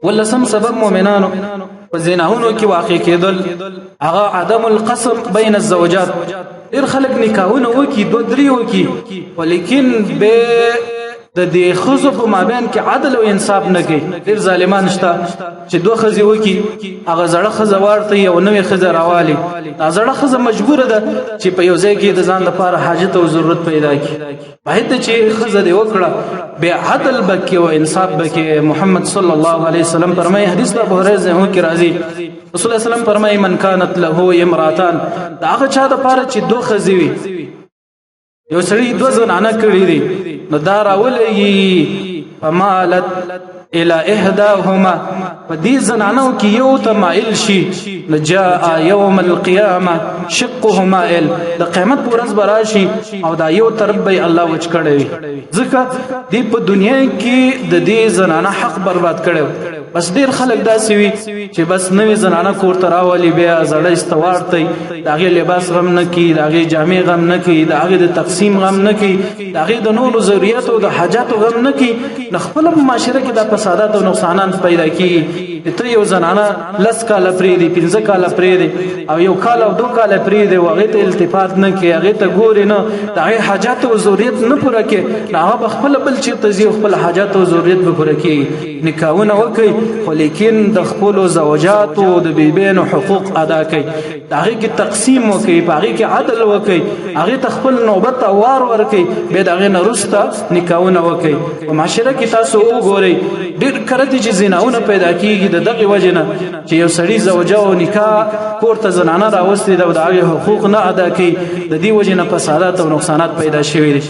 ولسم سبب مؤمنانو په زناهونو کې واقع کېدل هغه عدم القسم بین الزوجات. ډیر خلک نکاحونه وکي، دوه درې وکي، ولیکن به د دې خزو په مابین کې عدل او انصاف نه کوي. ډیر ظالمان شته چې دوه خزي وکي، هغه زړه خزه ورته یو نوې خزه راوالي. دا زړه خزه مجبوره ده چې په یو ځای کې د ځان لپاره حاجت او ضرورت پیدا کړي. باید چې خزه دی وکړه، به عدل بکې او انصاف بکې. محمد صلی الله علیه وسلم فرمایي، حدیث د ابو هريره زه کې راځي، رسول الله سلام فرمایي: من كانت له امراتان، دا هغه چا د پاره چې دوه خزي وي، یو سړی دوه زنانه کړی دي، نو دا راولېږي، فمالت الى احداهما، په دې زنانو کې یو ته مائل شي، نجاء یوم القیامه شقه مائل، د قیامت پر ورځ براشي او دا یو طرف به الله وچ کړی، ځکه دې په دنیا کې د دې زنانه حق برباد کړو. بس ډیر خلک داسې وي چې بس نوې زنانه کور ته راولي، بیا زړه استوارته، د هغې لباس غم نه کوي، د هغې جامې غم نه کوي، د هغې د تقسیم غم نه کوي، د هغې د نورو ضرورتو د حاجاتو غم نه کوي. نو خپل معاشره کې دا فسادات او نقصانات پیدا کیږي. ته یو زنانه لس کاله پرېږدي، 5 کاله پرېږدي او یو کال او 2 کاله پرېږدي، او هغې ته التفات نه کوي، هغې ته ګوري نه، د هغې حاجات او ضرورت نه پوره کوي، نو هغه به خپله بل چېرته ځي او خپل حاجات او ضرورت به پوره کوي. نکاحونه وکړي، خو لیکن د خپلو زوجاتو د بیبینو حقوق ادا کړي، د هغې کې تقسیم وکړي، په هغې کې عدل وکړي، هغې ته خپل نوبت او وار ورکړي، بیا د هغې نه وروسته نکاحونه وکړي. په معاشره کې تاسو وګورئ، ډېر کرتي چې زناونه پیدا کیږي د دغې وجې نه چې یو سړي زوجه او نکاح کور ته زنانه راوستې ده او د هغې حقوق نه ادا کوي. د دې وجې نه فسادات او نقصانات پیدا شوي دي.